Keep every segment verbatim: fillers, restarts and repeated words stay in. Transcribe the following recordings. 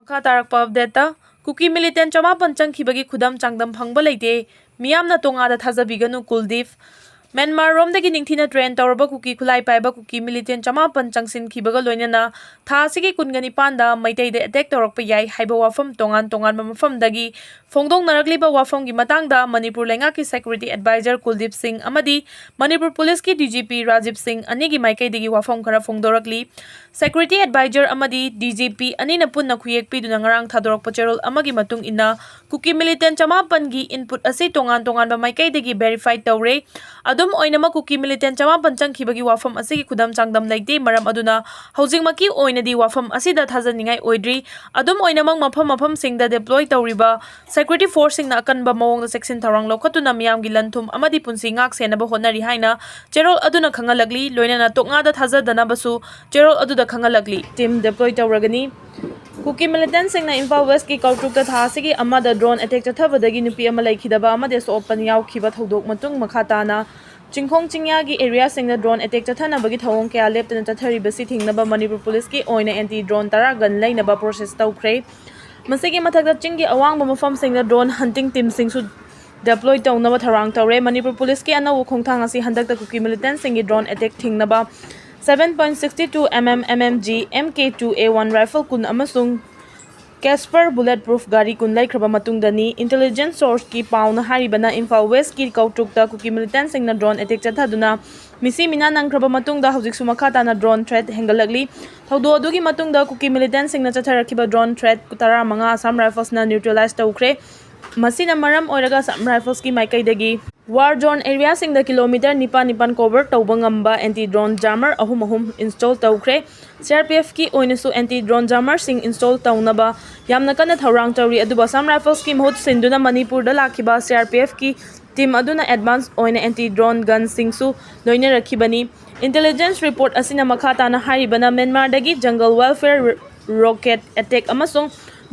ꯃꯈꯥ ꯇꯥꯔꯛꯄ ꯑꯞꯗꯦꯠꯇ, ꯀꯨꯀꯤ ꯃꯤꯂꯤꯇꯦꯟ ꯆꯃꯥꯄꯟ ꯆꯪꯈꯤꯕꯒꯤ ꯈꯨꯗꯝ ꯆꯥꯡꯗꯝ ꯐꯪꯕ ꯂꯩꯇꯦ, ꯃꯤꯌꯥꯝꯅ ꯇꯣꯉꯥꯟꯗ ꯊꯥꯖꯕꯤꯒꯅꯨ, ꯀꯨꯜꯗꯤꯞ꯫ ꯃ꯭ꯌꯥꯟꯃꯥꯔꯔꯣꯝꯗꯒꯤ ꯅꯤꯡꯊꯤꯅ ꯇ꯭ꯔꯦꯟ ꯇꯧꯔꯕ ꯀꯨꯀꯤ ꯈꯨꯠꯂꯥꯏ ꯄꯥꯏꯕ ꯀꯨꯀꯤ ꯃꯤꯂꯤꯇꯦꯟ ꯆꯃꯥꯄꯟ ꯆꯪꯁꯤꯟꯈꯤꯕꯒ ꯂꯣꯏꯅꯅ ꯊꯥ ꯑꯁꯤꯒꯤ ꯀꯨꯟꯒ ꯅꯤꯄꯥꯟꯗ ꯃꯩꯇꯩꯗ ꯑꯦꯇꯦꯛ ꯇꯧꯔꯛꯄ ꯌꯥꯏ ꯍꯥꯏꯕ ꯋꯥꯐꯝ ꯇꯣꯉꯥꯟ ꯇꯣꯉꯥꯟꯕ ꯃꯐꯝꯗꯒꯤ ꯐꯣꯡꯗꯣꯛꯅꯔꯛꯂꯤꯕ ꯋꯥꯐꯝꯒꯤ ꯃꯇꯥꯡꯗ ꯃꯅꯤꯄꯨꯔ ꯂꯩꯉꯥꯛꯀꯤ ꯁꯦꯀ꯭ꯌꯨꯔꯤꯇꯤ ꯑꯦꯗꯚꯥꯏꯖꯔ ꯀꯨꯜꯗꯤꯞ ꯁꯤꯡ ꯑꯃꯗꯤ ꯃꯅꯤꯄꯨꯔ ꯄꯨꯂꯤꯁꯀꯤ ꯗꯤ ꯖꯤ ꯄꯤ ꯔꯥꯖꯤꯕ ꯁꯤꯡ ꯑꯅꯤꯒꯤ ꯃꯥꯏꯀꯩꯗꯒꯤ ꯋꯥꯐꯝ ꯈꯔ ꯐꯣꯡꯗꯣꯔꯛꯂꯤ꯫ ꯁꯦꯀ꯭ꯌꯨꯔꯤꯇꯤ ꯑꯦꯗꯚꯥꯏꯖꯔ ꯑꯃꯗꯤ ꯗꯤ ꯖꯤ ꯄꯤ ꯑꯅꯤꯅ ꯄꯨꯟꯅ ꯈꯨꯌꯦꯛ ꯄꯤꯗꯨꯅ ꯉꯔꯥꯡ ꯊꯥꯗꯣꯔꯛꯄ ꯆꯦꯔꯣꯜ ꯑꯃꯒꯤ ꯃꯇꯨꯡ ꯏꯟꯅ, ꯀꯨꯀꯤ ꯃꯤꯂꯤꯇꯦꯟ ꯆꯃꯥꯄꯟꯒꯤ ꯏꯟꯄꯨꯠ ꯑꯁꯤ ꯇꯣꯉꯥꯟ ꯇꯣꯉꯥꯟꯕ ꯃꯥꯏꯀꯩꯗꯒꯤ ꯚꯦꯔꯤꯐꯥꯏ ꯇꯧꯔꯦ꯫ ꯑꯗꯨꯝ ꯑꯣꯏꯅꯃꯛ, ꯀꯨꯀꯤ ꯃꯤꯂꯤꯇꯦꯟ ꯆꯃꯥꯄꯟ ꯆꯪꯈꯤꯕꯒꯤ ꯋꯥꯐꯝ ꯑꯁꯤꯒꯤ ꯈꯨꯗꯝ ꯆꯥꯡꯗꯝ ꯂꯩꯇꯦ, ꯃꯔꯝ ꯑꯗꯨꯅ ꯍꯧꯖꯤꯛꯃꯛꯀꯤ ꯑꯣꯏꯅꯗꯤ ꯋꯥꯐꯝ ꯑꯁꯤꯗ ꯊꯥꯖꯅꯤꯡꯉꯥꯏ ꯑꯣꯏꯗ꯭ꯔꯤ꯫ ꯑꯗꯨꯝ ꯑꯣꯏꯅꯃꯛ, ꯃꯐꯝ ꯃꯐꯝꯁꯤꯡꯗ ꯗꯦꯄ꯭ꯂꯣꯏ ꯇꯧꯔꯤꯕ ꯁꯦꯀ꯭ꯌꯨꯔꯤꯇꯤ ꯐꯣꯔꯁꯁꯤꯡꯅ ꯑꯀꯟꯕ ꯃꯑꯣꯡꯗ ꯆꯦꯛꯁꯤꯟ ꯊꯧꯔꯥꯡ ꯂꯧꯈꯠꯇꯨꯅ ꯃꯤꯌꯥꯝꯒꯤ ꯂꯟ ꯊꯨꯝ ꯑꯃꯗꯤ ꯄꯨꯟꯁꯤ ꯉꯥꯛ ꯁꯦꯟꯅꯕ ꯍꯣꯠꯅꯔꯤ ꯍꯥꯏꯅ ꯆꯦꯔꯣꯜ ꯑꯗꯨꯅ ꯈꯪꯍꯜꯂꯛꯂꯤ꯫ ꯂꯣꯏꯅꯅ ꯇꯣꯛꯉꯥꯗ ꯊꯥꯖꯗꯅꯕꯁꯨ ꯆꯦꯔꯣꯜ ꯑꯗꯨꯗ ꯈꯪꯍꯜꯂꯛꯂꯤ꯫ ꯇꯤꯝ ꯗꯦꯄ꯭ꯂꯣꯏ ꯇꯧꯔꯒꯅꯤ꯫ ꯀꯨꯀꯤ ꯃꯤꯂꯤꯇꯦꯟꯁꯤꯡꯅ ꯏꯝꯐꯥꯜ ꯋꯦꯁꯀꯤ ꯀꯧꯇ꯭ꯔꯨꯛꯇ ꯊꯥ ꯑꯁꯤꯒꯤ ꯑꯃꯗ ꯗ꯭ꯔꯣꯟ ꯑꯦꯇꯦꯛ ꯆꯠꯊꯕꯗꯒꯤ ꯅꯨꯄꯤ ꯑꯃ ꯂꯩꯈꯤꯗꯕ ꯑꯃꯗꯤ ꯑꯁꯣꯛ ꯑꯄꯟ ꯌꯥꯎꯈꯤꯕ ꯊꯧꯗꯣꯛ ꯃꯇꯨꯡ, ꯃꯈꯥ ꯇꯥꯅ ꯆꯤꯡꯈꯣꯡ ꯆꯤꯡꯌꯥꯒꯤ ꯑꯦꯔꯤꯌꯥꯁꯤꯡꯗ ꯗ꯭ꯔꯣꯟ ꯑꯦꯇꯦꯛ ꯆꯠꯊꯅꯕꯒꯤ ꯊꯧꯑꯣꯡ ꯀꯌꯥ ꯂꯦꯞꯇꯅ ꯆꯠꯊꯔꯤꯕꯁꯤ ꯊꯤꯡꯅꯕ ꯃꯅꯤꯄꯨꯔ ꯄꯨꯂꯤꯁꯀꯤ ꯑꯣꯏꯅ ꯑꯦꯟꯇꯤ ꯗ꯭ꯔꯣꯟ ꯇꯔꯥ ꯒꯟ ꯂꯩꯅꯕ ꯄ꯭ꯔꯣꯁꯦꯁ ꯇꯧꯈ꯭ꯔꯦ꯫ ꯃꯁꯤꯒꯤ ꯃꯊꯛꯇ, ꯆꯤꯡꯒꯤ ꯑꯋꯥꯡꯕ ꯃꯐꯝꯁꯤꯡꯗ ꯗ꯭ꯔꯣꯟ ꯍꯟꯇꯤꯡ ꯇꯤꯝꯁꯤꯡꯁꯨ ꯗꯦꯄ꯭ꯂꯣꯏ ꯇꯧꯅꯕ ꯊꯧꯔꯥꯡ ꯇꯧꯔꯦ꯫ ꯃꯅꯤꯄꯨꯔ ꯄꯨꯂꯤꯁꯀꯤ ꯑꯅꯧꯕ ꯈꯣꯡꯊꯥꯡ ꯑꯁꯤ ꯍꯟꯗꯛꯇ ꯀꯨꯀꯤ ꯃꯤꯂꯤꯇꯦꯟꯁꯤꯡꯒꯤ ꯗ꯭ꯔꯣꯟ ꯑꯦꯇꯦꯛ ꯊꯤꯡꯅꯕ seven point six two mm MMG, MK two A one rifle ꯀꯨꯟ ꯑꯃꯁꯨꯡ Casper bullet proof ꯒꯥꯔꯤ ꯀꯨꯟ ꯂꯩꯈ꯭ꯔꯕ ꯃꯇꯨꯡꯗꯅꯤ꯫ ꯏꯟꯇꯦꯂꯤꯖꯦꯟꯁ ꯁꯣꯔꯁꯀꯤ ꯄꯥꯎꯅ ꯍꯥꯏꯔꯤꯕꯅ, ꯏꯝꯐꯥꯜ ꯋꯦꯁꯀꯤ ꯀꯧꯇ꯭ꯔꯨꯛꯇ ꯀꯨꯀꯤ ꯃꯤꯂꯤꯇꯦꯟꯁꯤꯡꯅ ꯗ꯭ꯔꯣꯟ ꯑꯦꯇꯦꯛ ꯆꯠꯊꯗꯨꯅ ꯃꯤꯁꯤ ꯃꯤꯅꯥ ꯅꯪꯈ꯭ꯔꯕ ꯃꯇꯨꯡꯗ, ꯍꯧꯖꯤꯛꯁꯨ ꯃꯈꯥ ꯇꯥꯅ ꯗ꯭ꯔꯣꯟ ꯊ꯭ꯔꯦꯠ ꯍꯦꯟꯒꯠꯂꯛꯂꯤ꯫ ꯊꯧꯗꯣꯛ ꯑꯗꯨꯒꯤ ꯃꯇꯨꯡꯗ ꯀꯨꯀꯤ ꯃꯤꯂꯤꯇꯦꯟꯁꯤꯡꯅ ꯆꯠꯊꯔꯛꯈꯤꯕ ꯗ꯭ꯔꯣꯟ ꯊ꯭ꯔꯦꯠ ꯇꯔꯥꯃꯉꯥ ꯑꯁꯥꯝ ꯔꯥꯏꯐꯜꯁꯅ ꯅ꯭ꯌꯨꯇ꯭ꯔꯦꯂꯥꯏꯖ ꯇꯧꯈ꯭ꯔꯦ꯫ ꯃꯁꯤꯅ ꯃꯔꯝ ꯑꯣꯏꯔꯒ ꯑꯁꯥꯝ ꯔꯥꯏꯐꯜꯁꯀꯤ ꯃꯥꯏꯀꯩꯗꯒꯤ ꯋꯥꯔ ꯖꯣꯟ ꯑꯦꯔꯤꯌꯥꯁꯤꯡꯗ ꯀꯤꯂꯣꯃꯤꯇꯔ ꯅꯤꯄꯥꯟ ꯅꯤꯄꯥꯟ ꯀꯣꯚꯔ ꯇꯧꯕ ꯉꯝꯕ ꯑꯦꯟꯇꯤ ꯗ꯭ꯔꯣꯟ ꯖꯥꯃꯔ ꯑꯍꯨꯝ ꯑꯍꯨꯝ ꯏꯟꯁꯇꯣꯜ ꯇꯧꯈ꯭ꯔꯦ꯫ ꯁꯤ ꯑꯥꯔ ꯄꯤ ꯑꯦꯐꯀꯤ ꯑꯣꯏꯅꯁꯨ ꯑꯦꯟꯇꯤ ꯗ꯭ꯔꯣꯟ ꯖꯥꯃꯔꯁꯤꯡ ꯏꯟꯁꯇꯣꯜ ꯇꯧꯅꯕ ꯌꯥꯝꯅ ꯀꯟꯅ ꯊꯧꯔꯥꯡ ꯇꯧꯔꯤ꯫ ꯑꯗꯨꯕꯨ ꯑꯁꯥꯝ ꯔꯥꯏꯐꯜꯁꯀꯤ ꯃꯍꯨꯠ ꯁꯤꯟꯗꯨꯅ ꯃꯅꯤꯄꯨꯔꯗ ꯂꯥꯛꯈꯤꯕ ꯁꯤ ꯑꯥꯔ ꯄꯤ ꯑꯦꯐꯀꯤ ꯇꯤꯝ ꯑꯗꯨꯅ ꯑꯦꯗꯚꯥꯟꯁ ꯑꯣꯏꯅ ꯑꯦꯟꯇꯤ ꯗ꯭ꯔꯣꯟ ꯒꯟꯁꯤꯡꯁꯨ ꯂꯣꯏꯅꯔꯛꯈꯤꯕꯅꯤ꯫ ꯏꯟꯇꯦꯂꯤꯖꯦꯟꯁ ꯔꯤꯄꯣꯔꯠ ꯑꯁꯤꯅ ꯃꯈꯥ ꯇꯥꯅ ꯍꯥꯏꯔꯤꯕꯅ, ꯃ꯭ꯌꯥꯟꯃꯥꯔꯗꯒꯤ ꯖꯪꯒꯜ ꯋꯦꯜꯐꯤꯌꯔ ꯔꯣꯀꯦꯠ ꯑꯦꯇꯦꯛ ꯑꯃꯁꯨꯡ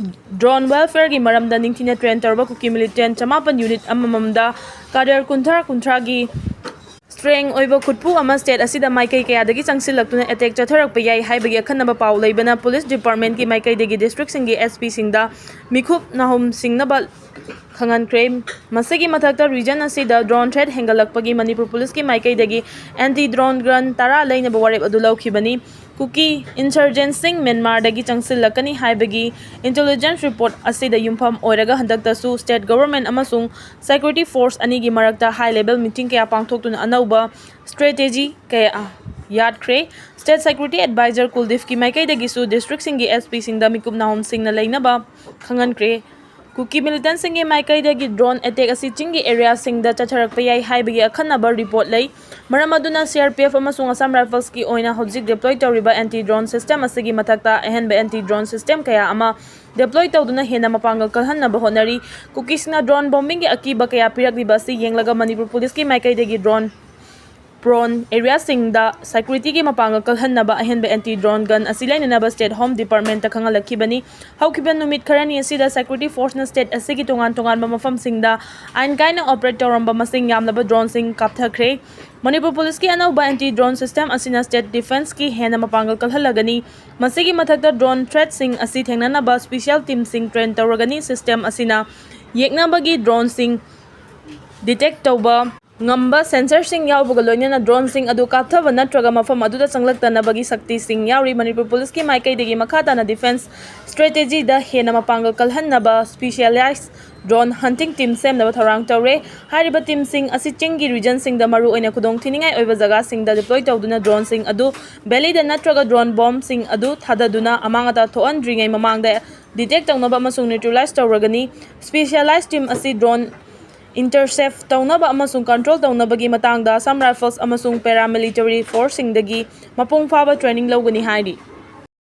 ꯗ꯭ꯔꯣꯟ ꯋꯦꯜꯐꯤꯌꯔꯒꯤ ꯃꯔꯝꯗ ꯅꯤꯡꯊꯤꯅ ꯇ꯭ꯔꯦꯟ ꯇꯧꯔꯕ ꯀꯨꯀꯤ ꯃꯤꯂꯤꯇꯦꯟ ꯆꯃꯥꯄꯟ ꯌꯨꯅꯤꯠ ꯑꯃꯃꯝꯗ ꯀꯥꯗꯔ ꯀꯨꯟꯊ꯭ꯔꯥ ꯀꯨꯟꯊ꯭ꯔꯥꯒꯤ ꯁ꯭ꯇ꯭ꯔꯦꯡ ꯑꯣꯏꯕ ꯈꯨꯠꯄꯨ ꯑꯃ ꯁ꯭ꯇꯦꯠ ꯑꯁꯤꯗ ꯃꯥꯏꯀꯩ ꯀꯌꯥꯗꯒꯤ ꯆꯪꯁꯤꯜꯂꯛꯇꯨꯅ ꯑꯦꯇꯦꯛ ꯆꯠꯊꯔꯛꯄ ꯌꯥꯏ ꯍꯥꯏꯕꯒꯤ ꯑꯈꯟꯅꯕ ꯄꯥꯎ ꯂꯩꯕꯅ ꯄꯨꯂꯤꯁ ꯗꯤꯄꯥꯔꯠꯃꯦꯟꯠꯀꯤ ꯃꯥꯏꯀꯩꯗꯒꯤ ꯗꯤꯁꯇ꯭ꯔꯤꯛꯁꯤꯡꯒꯤ ꯑꯦꯁ ꯄꯤꯁꯤꯡꯗ ꯃꯤꯈꯨꯞ ꯅꯥꯍꯨꯝ ꯁꯤꯡꯅꯕ ꯈꯪꯍꯟꯈ꯭ꯔꯦ꯫ ꯃꯁꯤꯒꯤ ꯃꯊꯛꯇ ꯔꯤꯖꯟ ꯑꯁꯤꯗ ꯗ꯭ꯔꯣꯟ ꯊ꯭ꯔꯦꯠ ꯍꯦꯟꯒꯠꯂꯛꯄꯒꯤ ꯃꯅꯤꯄꯨꯔ ꯄꯨꯂꯤꯁꯀꯤ ꯃꯥꯏꯀꯩꯗꯒꯤ ꯑꯦꯟꯇꯤ ꯗ꯭ꯔꯣꯟ ꯒꯟ ꯇꯔꯥ ꯂꯩꯅꯕ ꯋꯥꯔꯦꯞ ꯑꯗꯨ ꯂꯧꯈꯤꯕꯅꯤ꯫ ꯀꯨꯀꯤ ꯏꯟꯁꯔꯖꯦꯟꯠꯁꯤꯡ ꯃ꯭ꯌꯥꯟꯃꯥꯔꯗꯒꯤ ꯆꯪꯁꯤꯜꯂꯛꯀꯅꯤ ꯍꯥꯏꯕꯒꯤ ꯏꯟꯇꯦꯂꯤꯖꯦꯟꯁ ꯔꯤꯄꯣꯔꯠ ꯑꯁꯤꯗ ꯌꯨꯝꯐꯝ ꯑꯣꯏꯔꯒ ꯍꯟꯗꯛꯇꯁꯨ ꯁ꯭ꯇꯦꯠ ꯒꯣꯚꯔꯟꯃꯦꯟꯠ ꯑꯃꯁꯨꯡ ꯁꯦꯀ꯭ꯌꯨꯔꯤꯇꯤ ꯐꯣꯔꯁ ꯑꯅꯤꯒꯤ ꯃꯔꯛꯇ ꯍꯥꯏ ꯂꯦꯚꯦꯜ ꯃꯤꯇꯤꯡ ꯀꯌꯥ ꯄꯥꯡꯊꯣꯛꯇꯨꯅ ꯑꯅꯧꯕ ꯁ꯭ꯇ꯭ꯔꯦꯇꯦꯖꯤ ꯀꯌꯥ ꯌꯥꯠꯈ꯭ꯔꯦ꯫ ꯁ꯭ꯇꯦꯠ ꯁꯦꯀ꯭ꯌꯨꯔꯤꯇꯤ ꯑꯦꯗꯚꯥꯏꯖꯔ ꯀꯨꯜꯗꯤꯞꯀꯤ ꯃꯥꯏꯀꯩꯗꯒꯤꯁꯨ ꯗꯤꯁꯇ꯭ꯔꯤꯛꯁꯤꯡꯒꯤ ꯑꯦꯁ ꯄꯤꯁꯤꯡꯗ ꯃꯤꯀꯨꯞ ꯅꯥꯍꯨꯝꯁꯤꯡꯅ ꯂꯩꯅꯕ ꯈꯪꯍꯟꯈ꯭ꯔꯦ꯫ ꯀꯨꯀꯤ ꯃꯤꯂꯤꯇꯦꯟꯠꯁꯤꯡꯒꯤ ꯃꯥꯏꯀꯩꯗꯒꯤ ꯗ꯭ꯔꯣꯟ ꯑꯦꯇꯦꯛ ꯑꯁꯤ ꯆꯤꯡꯒꯤ ꯑꯦꯔꯤꯌꯥꯁꯤꯡꯗ ꯆꯠꯊꯔꯛꯄ ꯌꯥꯏ ꯍꯥꯏꯕꯒꯤ ꯑꯈꯟꯅꯕ ꯔꯤꯄꯣꯔꯠ ꯂꯩ꯫ ꯃꯔꯝ ꯑꯗꯨꯅ ꯁꯤ ꯑꯥꯔ ꯄꯤ ꯑꯦꯐ ꯑꯃꯁꯨꯡ ꯑꯁꯥꯝ ꯔꯥꯏꯐꯜꯁꯀꯤ ꯑꯣꯏꯅ ꯍꯧꯖꯤꯛ ꯗꯤꯄ꯭ꯂꯣꯏ ꯇꯧꯔꯤꯕ ꯑꯦꯟꯇꯤ ꯗ꯭ꯔꯣꯟ ꯁꯤꯁꯇꯦꯝ ꯑꯁꯤꯒꯤ ꯃꯊꯛꯇ ꯑꯍꯦꯟꯕ ꯑꯦꯟꯇꯤ ꯗ꯭ꯔꯣꯟ ꯁꯤꯁꯇꯦꯝ ꯀꯌꯥ ꯑꯃ ꯗꯤꯄ꯭ꯂꯣꯏ ꯇꯧꯗꯨꯅ ꯍꯦꯟꯅ ꯃꯄꯥꯡꯒꯜ ꯀꯜꯍꯟꯅꯕ ꯍꯣꯠꯅꯔꯤ꯫ ꯀꯨꯀꯤꯁꯤꯡꯅ ꯗ꯭ꯔꯣꯟ ꯕꯣꯝꯕꯤꯡꯒꯤ ꯑꯀꯤꯕ ꯀꯌꯥ ꯄꯤꯔꯛꯂꯤꯕ ꯑꯁꯤ ꯌꯦꯡꯂꯒ ꯃꯅꯤꯄꯨꯔ ꯄꯨꯂꯤꯁꯀꯤ ꯃꯥꯏꯀꯩꯗꯒꯤ ꯗ꯭ꯔꯣꯟ ꯄ꯭ꯔꯣꯟ ꯑꯦꯔꯤꯌꯥꯁꯤꯡꯗ ꯁꯦꯀ꯭ꯌꯨꯔꯤꯇꯤꯒꯤ ꯃꯄꯥꯡꯒꯜ ꯀꯜꯍꯟꯅꯕ ꯑꯍꯦꯟꯕ ꯑꯦꯟꯇꯤ ꯗ꯭ꯔꯣꯟ ꯒꯟ ꯑꯁꯤ ꯂꯩꯅꯅꯕ ꯁ꯭ꯇꯦꯠ ꯍꯣꯝ ꯗꯤꯄꯥꯔꯠꯃꯦꯟꯠꯇ ꯈꯪꯍꯜꯂꯛꯈꯤꯕꯅꯤ꯫ ꯍꯧꯈꯤꯕ ꯅꯨꯃꯤꯠ ꯈꯔꯅꯤ ꯑꯁꯤꯗ ꯁꯦꯀ꯭ꯌꯨꯔꯤꯇꯤ ꯐꯣꯔꯁꯅ ꯁ꯭ꯇꯦꯠ ꯑꯁꯤꯒꯤ ꯇꯣꯉꯥꯟ ꯇꯣꯉꯥꯟꯕ ꯃꯐꯝꯁꯤꯡꯗ ꯑꯥꯏꯟ ꯀꯥꯏꯅ ꯑꯣꯄꯔꯦꯠ ꯇꯧꯔꯝꯕ ꯃꯁꯤꯡ ꯌꯥꯝꯂꯕ ꯗ꯭ꯔꯣꯟꯁꯤꯡ ꯀꯥꯞꯊꯈ꯭ꯔꯦ꯫ ꯃꯅꯤꯄꯨꯔ ꯄꯨꯂꯤꯁꯀꯤ ꯑꯅꯧꯕ ꯑꯦꯟꯇꯤ ꯗ꯭ꯔꯣꯟ ꯁꯤꯁꯇꯦꯝ ꯑꯁꯤꯅ ꯁ꯭ꯇꯦꯠ ꯗꯤꯐꯦꯟꯁꯀꯤ ꯍꯦꯟꯅ ꯃꯄꯥꯡꯒꯜ ꯀꯜꯍꯜꯂꯒꯅꯤ꯫ ꯃꯁꯤꯒꯤ ꯃꯊꯛꯇ ꯗ꯭ꯔꯣꯟ ꯊ꯭ꯔꯦꯠꯁꯤꯡ ꯑꯁꯤ ꯊꯦꯡꯅꯅꯕ ꯁ꯭ꯄꯤꯁꯤꯌꯦꯜ ꯇꯤꯝꯁꯤꯡ ꯇ꯭ꯔꯦꯟ ꯇꯧꯔꯒꯅꯤ꯫ ꯁꯤꯁꯇꯦꯝ ꯑꯁꯤꯅ ꯌꯦꯛꯅꯕꯒꯤ ꯗ꯭ꯔꯣꯟꯁꯤꯡ ꯗꯤꯇꯦꯛ ꯇꯧꯕ ꯉꯝꯕ ꯁꯦꯟꯁꯔꯁꯤꯡ ꯌꯥꯎꯕꯒ ꯂꯣꯏꯅꯅ ꯗ꯭ꯔꯣꯟꯁꯤꯡ ꯑꯗꯨ ꯀꯥꯞꯊꯕ ꯅꯠꯇ꯭ꯔꯒ ꯃꯐꯝ ꯑꯗꯨꯗ ꯆꯪꯂꯛꯇꯅꯕꯒꯤ ꯁꯛꯇꯤꯁꯤꯡ ꯌꯥꯎꯔꯤ꯫ ꯃꯅꯤꯄꯨꯔ ꯄꯨꯂꯤꯁꯀꯤ ꯃꯥꯏꯀꯩꯗꯒꯤ ꯃꯈꯥ ꯇꯥꯅ ꯗꯤꯐꯦꯟꯁ ꯁ꯭ꯇ꯭ꯔꯦꯇꯦꯖꯤꯗ ꯍꯦꯟꯅ ꯃꯄꯥꯡꯒꯜ ꯀꯜꯍꯟꯅꯕ ꯁ꯭ꯄꯤꯁꯤꯌꯦꯂꯥꯏꯖ ꯗ꯭ꯔꯣꯟ ꯍꯟꯇꯤꯡ ꯇꯤꯝ ꯁꯦꯝꯅꯕ ꯊꯧꯔꯥꯡ ꯇꯧꯔꯦ꯫ ꯍꯥꯏꯔꯤꯕ ꯇꯤꯝꯁꯤꯡ ꯑꯁꯤ ꯆꯤꯡꯒꯤ ꯔꯤꯖꯟꯁꯤꯡꯗ ꯃꯔꯨꯑꯣꯏꯅ ꯈꯨꯗꯣꯡꯊꯤꯅꯤꯡꯉꯥꯏ ꯑꯣꯏꯕ ꯖꯒꯥꯁꯤꯡꯗ ꯗꯤꯄ꯭ꯂꯣꯏ ꯇꯧꯗꯨꯅ ꯗ꯭ꯔꯣꯟꯁꯤꯡ ꯑꯗꯨ ꯚꯦꯂꯤꯗ ꯅꯠꯇ꯭ꯔꯒ ꯗ꯭ꯔꯣꯟ ꯕꯣꯝꯁꯤꯡ ꯑꯗꯨ ꯊꯥꯗꯗꯨꯅ ꯑꯃꯥꯡ ꯑꯇꯥ ꯊꯣꯛꯍꯟꯗ꯭ꯔꯤꯉꯩ ꯃꯃꯥꯡꯗ ꯗꯤꯇꯦꯛ ꯇꯧꯅꯕ ꯑꯃꯁꯨꯡ ꯅ꯭ꯌꯨꯇ꯭ꯔꯦꯂꯥꯏꯖ ꯇꯧꯔꯒꯅꯤ꯫ ꯁ꯭ꯄꯤꯁꯤꯌꯦꯂꯥꯏꯖ ꯇꯤꯝ ꯑꯁꯤ ꯗ꯭ꯔꯣꯟ ꯏꯟꯇꯔꯁꯦꯞ ꯇꯧꯅꯕ ꯑꯃꯁꯨꯡ ꯀꯟꯇ꯭ꯔꯣꯜ ꯇꯧꯅꯕꯒꯤ ꯃꯇꯥꯡꯗ ꯑꯁꯥꯝ ꯔꯥꯏꯐꯜꯁ ꯑꯃꯁꯨꯡ ꯄꯦꯔꯥꯃꯤꯂꯤꯇꯔꯤ ꯐꯣꯔꯁꯁꯤꯡꯗꯒꯤ ꯃꯄꯨꯡ ꯐꯥꯕ ꯇ꯭ꯔꯦꯅꯤꯡ ꯂꯧꯒꯅꯤ ꯍꯥꯏꯔꯤ꯫